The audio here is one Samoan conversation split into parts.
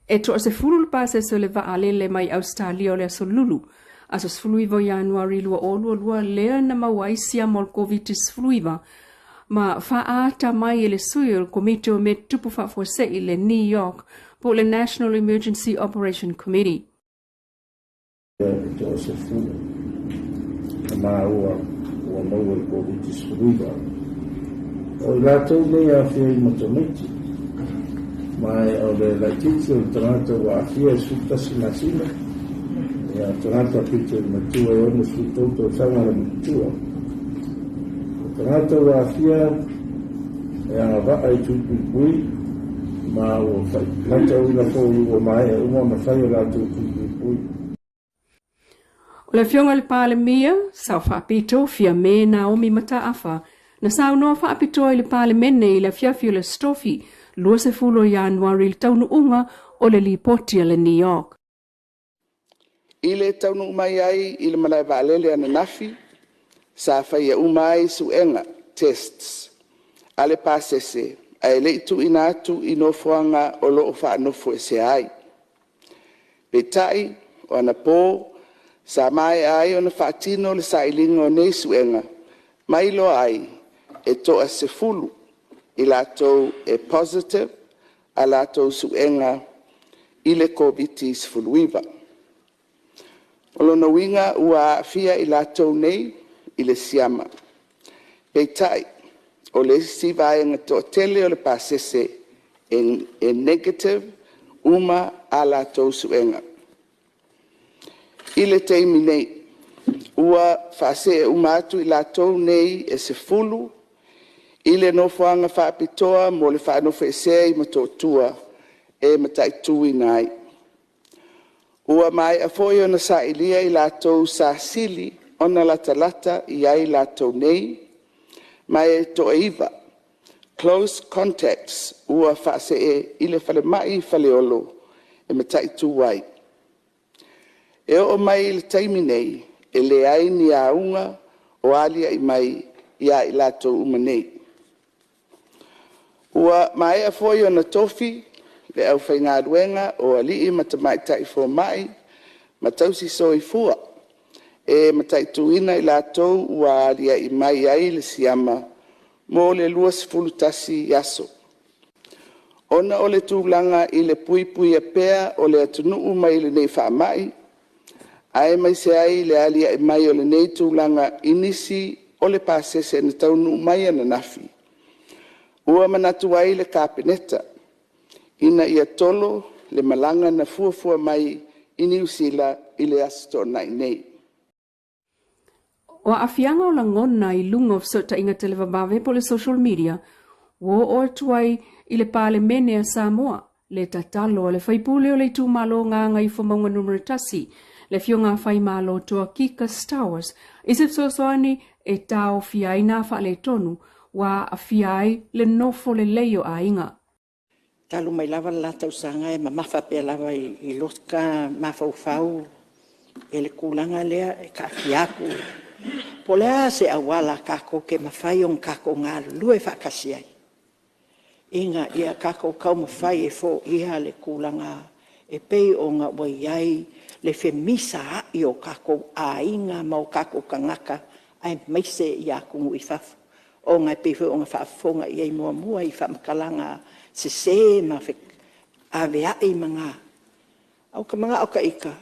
E toa-10 le pasese o le vaalele mai Ausetalia o le Aso Lulu, aso 19 o Ianuari 2022 lea na maua ai siama o le Koviti-19 ma faaata mai e le sui o le Komiti o Mea Tutupu Faafuasei le New York po o le National Emergency Operation Committee. E toa-10 na maua ua maua i le Koviti-19. O i latou nei e aafia ai ma tamaiti, ma o le laitiiti o le tagata ua aafia e 11 masina, ia tagata pito i matua e 63 tausaga le matua. O tagata ua aafia e agavaa i tui puipui, ma ua matauina foi ua maea uma ona fai o latou tui puipui. O le Afioga i le Palemia, Sao Faapito, Fiame Naomi Mataafa, na saunoa faapitoa i le Palemene i le afiafi o le Aso Tofi, 20 o Ianuari i le taunuuga o le Lipoti a le New York. I le taunuu mai ai i le malae vaalele ananafi, sa faia uma ai suega, tests a le pasese ae le i tuuina atu i nofoaga o lo o faanofoesea ai. Peitai, o anapo sa maea ai ona faatino le sailiga o nei suega ma iloa ai, e toa-10 i latou e positive a latou suega i le Koviti-19. O lona uiga ua aafia i latou nei i le siama. Peitai, o le isi vaega toatele o le pasese e negative uma a latou suega. I le taimi nei, ua faasee uma atu i latou nei e 10 i le nofoaga faapitoa mo le faanofoesea i Motootua e mataituina ai. Ua maea foi ona sailia i latou sa sili ona latalata i ai i latou nei, ma e toa-9 close contacts ua faasee i le falemai i Faleolo e mataitu ai. E oo mai i le taimi nei, e leai ni auga o aliae mai ia i latou uma nei. Ua maea foi ona tofi le aufaigaluega o alii ma tamaitai fomai ma tausisoifua e mataituina i latou ua aliae mai ai le siama mo le 21 aso. Ona o le tulaga i le puipuia pea o le atunuu mai lenei faamai, aemaise ai le aliae mai o lenei tulaga i nisi o le pasese na taunuu mai ananafi, ua manatu ai le Kapeneta, ina ia tolo le malaga na fuafua mai i Niu Sila i le Aso Toonai nei. O aafiaga o lagona i luga o fesootaiga televavave po o le social media ua oo atu ai i le Palemene a Samoa le tatalo a le faipule o le itumalo Gagaifomauga Nu.1, le Afioga a Faimalo Toa Kika Stowers, i se fesoasoani e taofia ai nā faaletonu ua aafia ai le nofo lelei o aiga. Talu mai lava le la tausaga e mamafa pea lava i lota mafaufau e le tulaga lea e taatia atu po o le a se auala tatou te mafai ona tatou galulue faatasi ai ina ia tatou taumafai e foia le tulaga e pei ona ua i ai le femisaai o tatou aiga ma o tatou tagata aemaise atunuu i fafo, ona e pei foi ona faafofoga i ai muamua i faamatalaga sese ma feaveai ma na. Ae ou te manao ita,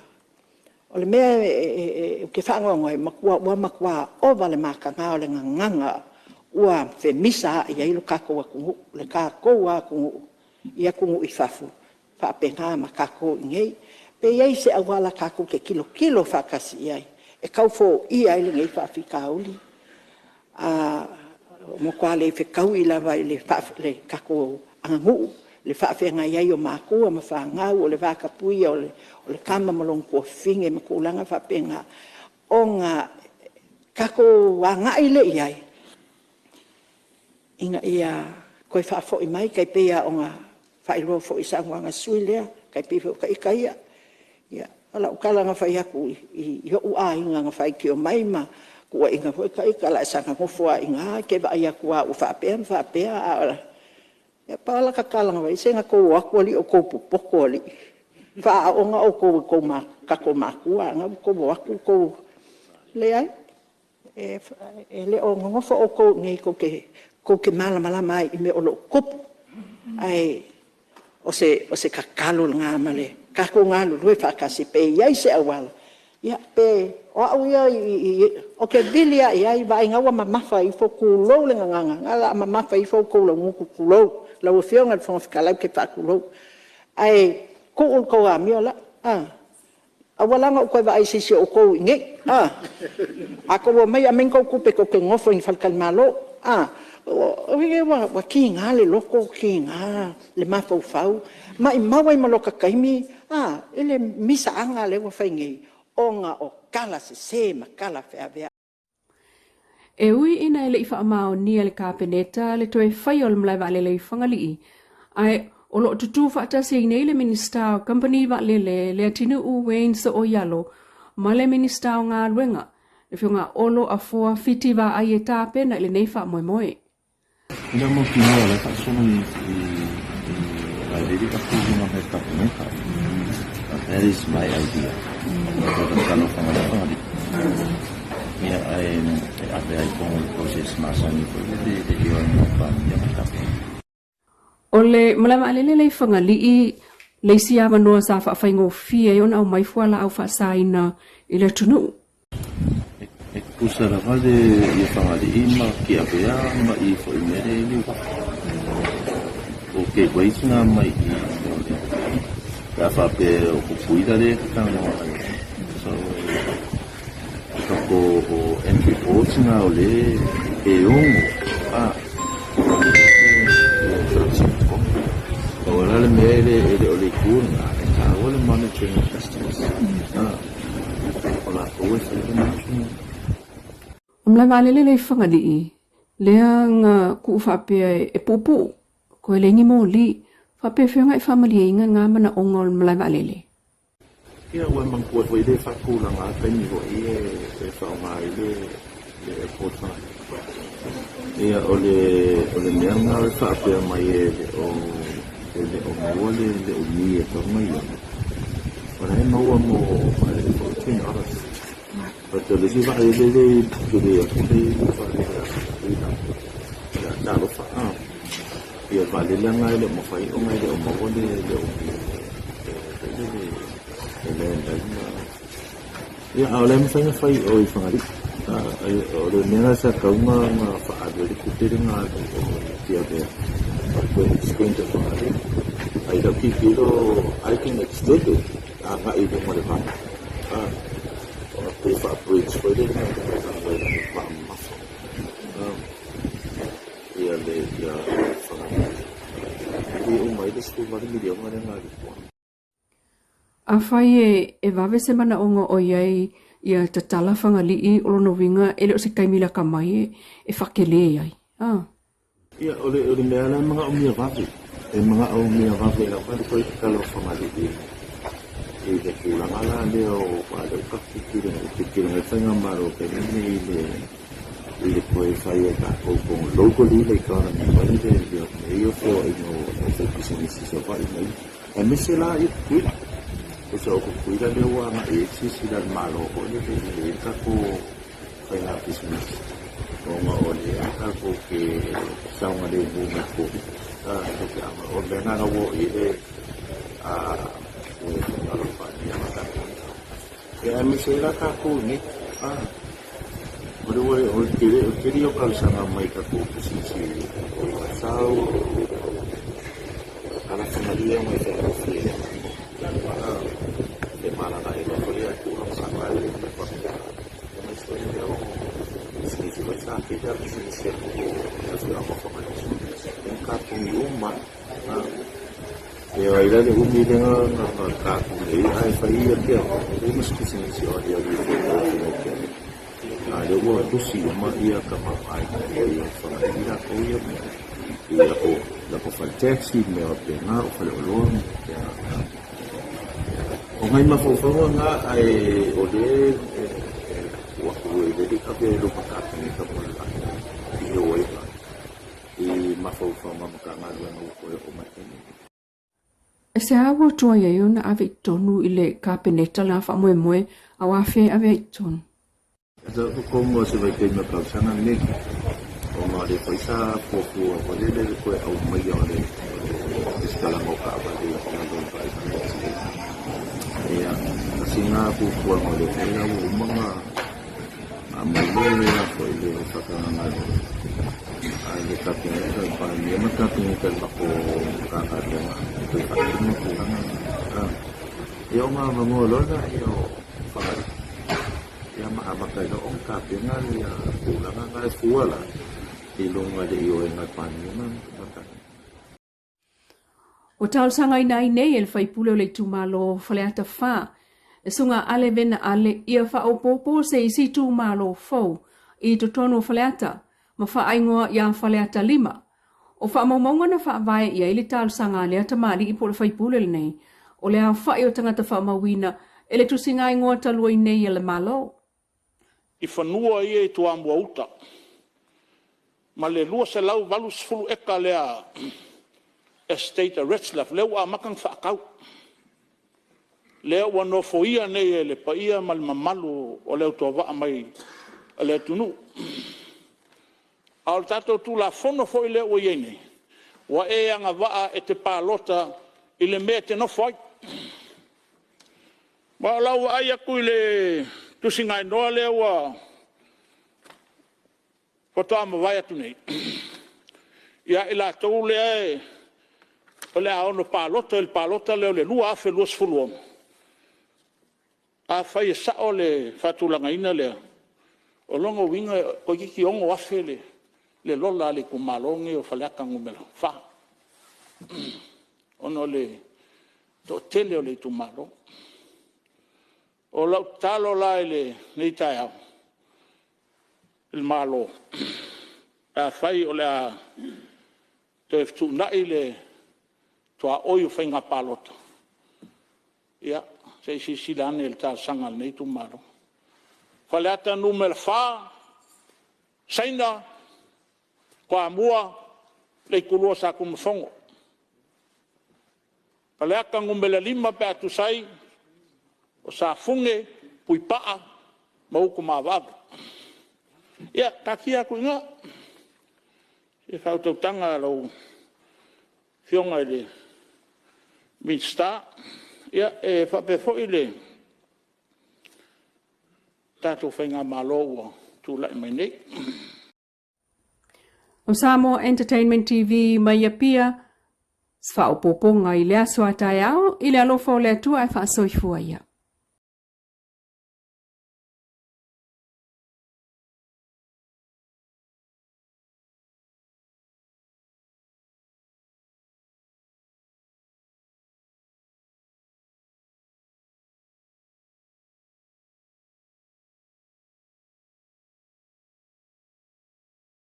o le mea ou te faanoanoa ai, ua matua ova le mataga o le gagana ua femisaai ai lo tatou atunuu, le tatou lava atunuu i atunuu i fafo, faapena ma tatou i inei. Pe i ai se auala tatou te tilotilo faatasi i ai e tau foia ai lenei faafitauli. Ua matua le fetaui lava i le tatou aganuu le faafeagai ai o matua ma fanau, o le vatapuia o le Tama ma lona Tuafafine ma tulaga faapena, ona tatou agai lea i ai ina ia toe faafoi mai, tai pei lava ona faailoa foi i saunoaga a le sui usufono lea, tai pei foi o ita ia. O lau tala na fai atu i ou aiga na faitio mai ma tuuaiina foi ita, o le a e saga nofo lava i ina e te vaai atu lava ua faapea ma faapea. Ae pau lava lata tala na fai i ai, se na outou o atu alii o outou popoto alii. Faaaooga outou e tatou matua, a o lena ua outou o atu outou… Leai, e le o nonofo outou i inei tou te malamalama ai i mea o lo o tutupu. Ae o se tatalo lena, tatou galulue faatasi pe i ai se auala, ia pe… O au ia ou te vili lava i ai, vaai o lena ua mamafa ifo, tulou le gagana, o lena o le a mamafa ifo outou laugutu, tulou. Lau Afioga i le Fofoga Fetalai ou te faatulou. Ae tuu le tou amio la, aua la ne i ou toe vaai i se isi o outou i inei, a. A outou omai, aumai ni a outou tupe tou te nonofo ai i ni faletalimalo. Ua tiga le loto, tiga le mafaufau, maumau ai ma lota taimi i le misaaga lea ua fai nei ona o tala sese ma tala feaveai. E ui ina e le i faamaonia e le Kapeneta le toe faia o le malae vaalele i Fagalii, ae o lo o tutū faatasi ai nei le Minisita o Kamupani Vaalele Leatinuu Wayne Sooialo ma le Minisita o Galuega, le Afioga Olo Afoa Fiti Vaai e tapena i lenei faamoemoe. Ina mautinoa o la e faasolo i Vailele ka pulega mai le Kapeneta. That is my idea. O le tatalo fagalii. Ia ae e ave ai tonu le process masani foi lele e le ioe ma Palemia ma le Kapeneta. O le malae vaalele lea i Fagalii le isi avanoa sa faafaigofie ai ona aumai fualaau faasaina i le atunuu. E tutusa lava le ia Fagalii ma Tiavea ma i foi mea lea e i uafu. O gateways na mai i mea o lea. Pe a faapea o Tutuila lea e te talanoa ai. So, o tatou o entry ports na o lea e ono a Pau la le mea e le o le itu lena, e taua le monitoring of customs. O latou e fai le monitoring. O malae vaalele lea i Fagalii, lea na tuu faapea e puupuu, koe leai ni moli. Faapefea ona e faamalieina na manaoga o le malae vaalele? Ia, ua e manatua foi le faatulaga taimi foi e faaaoga ai le airport Fagalii. Ia, o le o le mea lena e faapea mai e le o e le o maua le le umi e tatau ona i ai. O la e maua mo vaalele foi Twin Otters. But o le isi vaalele lea e tele atu le vaalele a Tutuila. Ia, talofa. Ia vaalele lena e le o mafai ona e le o maua le le umi e foi lele e land ai ma ia a o le mafai ona fai o i Fagalii. O le mea lena sa tatau ona faaalu ai le tupe lena o Tiavea o le toe extend o Fagalii. Ae i lau tilotilo I can extend it agai i luga o le vai ona toe faa-bridge foi lele na vaa mamafa. Ia le ia Fagalii. E le uma ai le 18 miliona lea na alu i tua. Afai e vave se manaoga o i ai ia tatala Fagalii, o lona uiga e le o se taimi lata mai e faatele ai. A. Ia, o le, o le mea la e manaomia vave, e manaomia vave lava le toe tatala o Fagalii i le tulaga la lea o aua o lea ua tatou tilotilo nei, tilotilo nei le faigamalo i le taimi lenei i le i le toe fai e tatou tonu locally le economy foi lele ia mea ia o feoaiga o le aufaipisinisi i Savaii ma ia aemaise la ia Tutuila. Tusa o Tutuila lea ua agai i ai le silasila a le Malo foi lele i le tatou faiga pisinisi ona o lea tatou te saogalemu mai le Koviti. Tatou te o le mea lena na ua oo i ai le le Palemia ma tatou. Ia aemaise ai la tatou i inei. O le ua o le tele o le tele ia o talosaga mai tatou pisinisi o i Asau, ala Fagalii ona e faigofie ia matou. Femalagaaiga foi ia tulaga ae le faapena. Aemaise foi mea o pisinisi foi sa tele lava pisinisi a le afioaga o Fagalii. Ia na tapuni uma lava. Ia ai la le umi lea na tapuni ai ae fai ia pea uma se pisinisi o aliali i le Kiawe. A lea ua tusi uma ia tamaoaiga o ia Fagalii latou ia mea i lako fale taxi mea faapena o faleoloa ma mea faapena. O nai mafaufauga na ae o lea e tuu atu e le ave i luma Kapeneta mo le latou ioega i mafaufauga o Matagaluega ua toe oo mai i taimi nei. E se a ua tuai ai ona ave i totonu i le Kapeneta lena faamoemoe, a ua afea e ave ai i totonu? Sa totogi o se vaitaimi o tausaga nei, ona o lea foi sa fuafua foi lele le toe aumaia o le resitalaga o taavale i lalo o le vaaiga a le LTA. Ia, tasi lena fuafuaga o lea foi la ua uma ona aumai le foi le faatagaga a le Kapeneta, le Palemia ma le Kapeneta i le matou Matagaluega e toe faatino tulaga na. Ia ona avanoa loa lea o Fagalii. Ia ma amata ai loa ona tapena le tulaga na e fua la i luga i le ioega a le Palemia ma le Kapeneta. Ua talosagaina ai nei e le faipule o le itumalo o Faleata 4, le Susuga Ale Vena Ale ia faaopoopo se isi itumalo fou i totonu o Faleata ma faaigoa ia Faleata 5. O faamaumauga na faavae i ai le talosaga a lea tamalii po o le faipule lenei, o le aofai o tagata faamauina e le tusigaigoa talu ai nei a le Malo. I fanua ia i Toamua-uta ma le 280 eka lea estate a Retzlaff lea ua amata ona faatau, lea ua nofoia nei e le paia ma le mamalu o le autovaa mai o le atunuu. A o le tatou Tulafono foi lea ua i ai nei, ua e agavaa e te palota i le mea e te nofo ai. Ma o lau vaai atu i le tusigaigoa lea faatoa mavae atu nei, ia i latou lea o le a ono palota i le palota lea o le 2026, afai e sao le faatulagaina lea, o lona uiga toeitiiti 6,000 le lola a le itumalo lenei o Faleata 4, ona o le toatele o le itumalo. O lau tatalo la i lenei taeao i le Malo, pe afai o le a toe fetuunai le tuaoi o faiga palota, ia, se i silasila ane i le talosaga a lenei itumalo. Faleata 4, Saina, Toamua, le itulua o Satunumafono. Faleata 5 pe a tusa ai, o Safune, Puipaa ma Utumaavaava. Ia taatia atu i ina i le faautautaga a lau Afioga i le Minisita. E faapea foi le tatou faigamalo ua tulai mai nei. O Samoa Entertainment TV mai Apia, se faaopoopoga i le aso a taeao i le alofa o le Atua ae faasoifua ia.